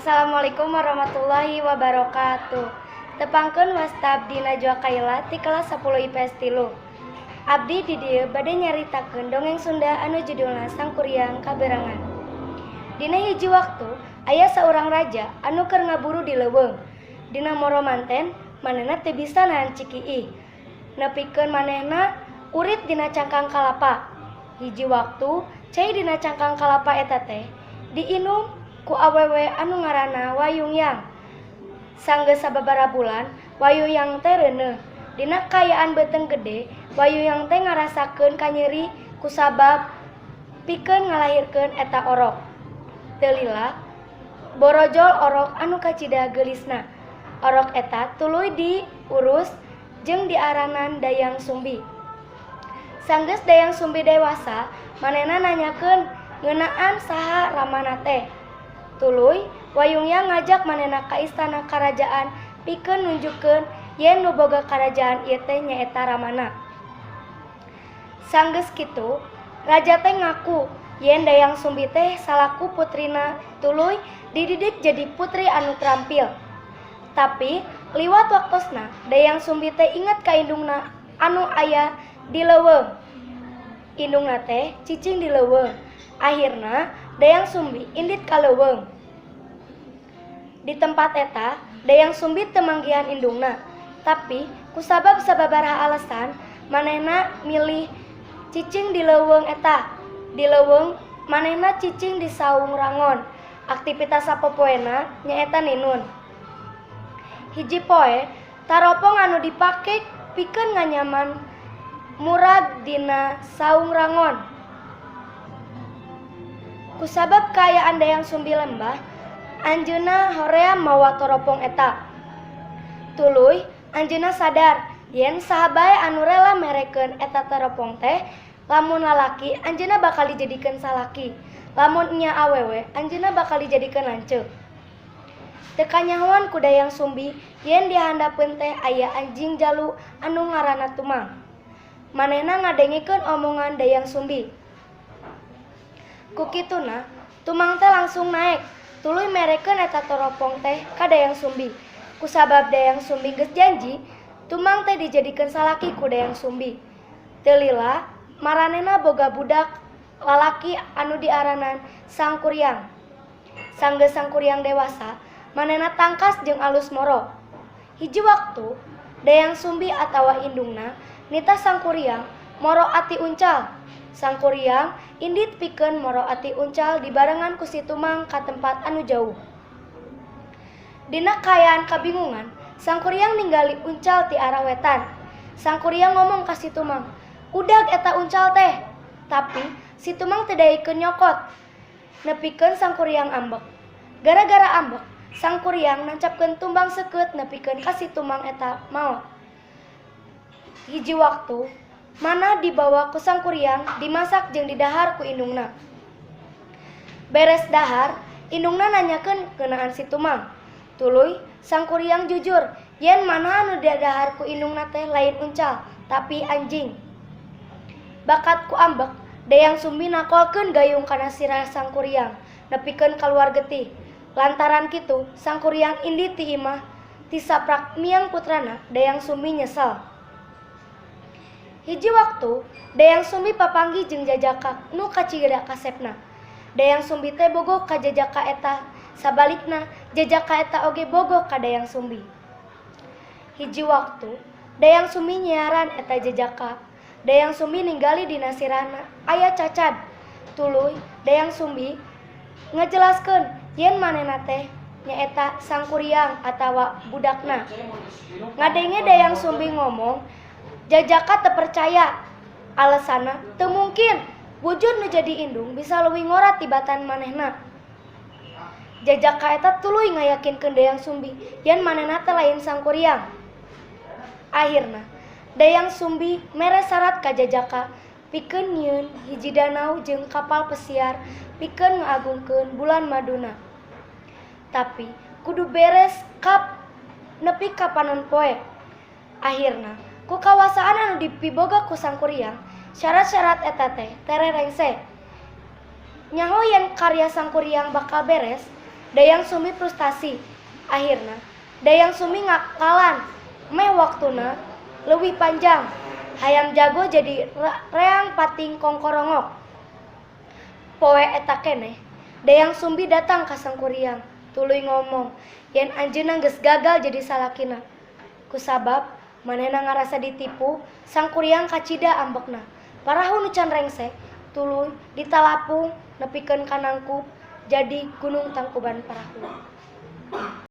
Assalamualaikum warahmatullahi wabarakatuh. Tepangkeun, wasta abdi Najwa Kaila ti kelas 10 IPS 3. Abdi di dieu bade nyaritakeun dongeng Sunda anu judulna Sangkuriang Kabeurangan. Dina hiji waktu aya saurang raja anu keur ngaburu di leuweung. Dina moro manten manehna teu bisa nahan cikiih. Nepikeun manehna urit dina cangkang kalapa. Hiji waktu cai dina cangkang kalapa eta teh diinum ku awewe anu ngaranna Wayungyang. Sanggeus sababaraha bulan, Wayungyang teh reuneuh. Dina kaayaan beuteung gede, Wayungyang teh ngarasakeun kanyeri kusabab pikeun ngalahirkeun eta orok. Teu lila borojol orok anu kacida geulisna. Orok eta tuluy diurus jeung diaranan Dayang Sumbi. Sanggeus Dayang Sumbi dewasa, manehna nanyakeun ngeunaan saha ramana teh. Tuluy Wayungyang ngajak manehna ka istana karajaan pikeun nunjukkeun yen nu boga karajaan ieu teh nyaeta ramana. Sanggeus kitu, raja teh ngaku yen Dayang Sumbi teh salaku putrina, tuluy dididik jadi putri anu terampil. Tapi liwat waktosna, Dayang Sumbi teh inget ka indungna anu aya di leuweung. Indungna teh cicing di leuweung. Akhirna Dayang Sumbi indit ka leuweung. Di tempat eta Dayang Sumbi teu manggihan indungna. Tapi kusabab sababaraha alasan, manehna milih cicing di leuweung eta. Di leuweung manehna cicing di saung rangon. Aktivitas sapopoena nyaeta ninun. Hiji poe, taropong anu dipake pikeun nganyaman murag dina saung rangon. Kusabab kaayaan Dayang Sumbi lembah, anjeunna hoream mawa toropong eta. Tuluy anjeunna sadar yen saha bae anu rela merekeun eta toropong teh, lamun lalaki anjeunna bakal dijadikeun salaki, lamun nya awewe anjeunna bakal dijadikeun lanceuk. Teu kanyahoan ku Dayang Sumbi yen di handapeun teh aya anjing jalu anu ngaranna Tumang. Manehna ngadengekeun omongan Dayang Sumbi. Ku kituna Tumang teh langsung naek, tuluy merekeun eta toropong teh ka Dayang Sumbi. Kusabab Dayang Sumbi geus janji, Tumang teh dijadikeun salaki ku Dayang Sumbi. Teu lila maranehna boga budak lalaki anu diaranan Sangkuriang. Sanggeus Sangkuriang dewasa, manehna tangkas jeung alus moro. Hiji waktu Dayang Sumbi atawa indungna nitah Sangkuriang moro ati uncal. Sangkuriang indit pikeun moro ati uncal dibarengan ku si Tumang ka tempat anu jauh. Dina kaayaan kabingungan, Sangkuriang ninggali uncal ti arah wetan. Sangkuriang ngomong ka si Tumang, "Udag eta uncal teh." Tapi si Tumang teu daekeun nyokot. Nepikeun Sangkuriang ambek. Gara-gara ambek, Sangkuriang nancapkeun tumbang seukeut nepikeun ka si Tumang eta maot. Hiji waktu manah dibawa ku Sangkuriang, dimasak jeung didahar ku indungna. Beres dahar, indungna nanyakeun ngeunaan si Tumang. Tuluy Sangkuriang jujur yen manah anu didahar ku indungna teh lain uncal, tapi anjing. Bakat ku ambek, Dayang Sumbi nakolkeun gayung kana sirah Sangkuriang nepikeun kaluar getih. Lantaran kitu Sangkuriang indit ti imah tisaprak miang putrana. Dayang Sumbi nyesel. Hiji waktu Dayang Sumbi papanggih jeung jajaka nu kacida kasepna. Dayang Sumbi teh bogoh ka jajaka eta, sabalikna jajaka eta oge bogoh ka Dayang Sumbi. Hiji waktu Dayang Sumbi nyiaran eta jajaka. Dayang Sumbi ninggali dina sirahna aya cacad. Tuluy Dayang Sumbi ngajelaskeun yen manehna teh nyaeta Sangkuriang atawa budakna. Ngadenge Dayang Sumbi ngomong, jajaka teu percaya. Alesanna, teu mungkin wujud nu jadi indung bisa leuwih ngora tibatan manehna. Jajaka eta tuluy ngayakinkeun Dayang Sumbi yen manehna teh lain Sangkuriang. Akhirna Dayang Sumbi mere sarat ka jajaka pikeun nyieun hiji danau jeung kapal pesiar pikeun ngaagungkeun bulan maduna. Tapi kudu beres kap nepi ka panon poe. Akhirna ku kawasaan anu dipiboga ku Sangkuriang, syarat-syarat eta teh tererengse. Nyaho yen karya Sangkuriang bakal beres, Dayang Sumbi frustasi. Akhirna Dayang Sumbi ngakalan meh waktuna leuwih panjang. Hayam jago jadi reang pating kongkorongok. Poe eta keneh Dayang Sumbi datang ka Sangkuriang, tuluy ngomong yen anjeunna geus gagal jadi salakina. Kusabab manehna ngarasa ditipu, Sangkuriang kacida ambekna. Parahu nu can rengse tuluy ditalapung nepikeun ka nangkub jadi Gunung Tangkuban Parahu.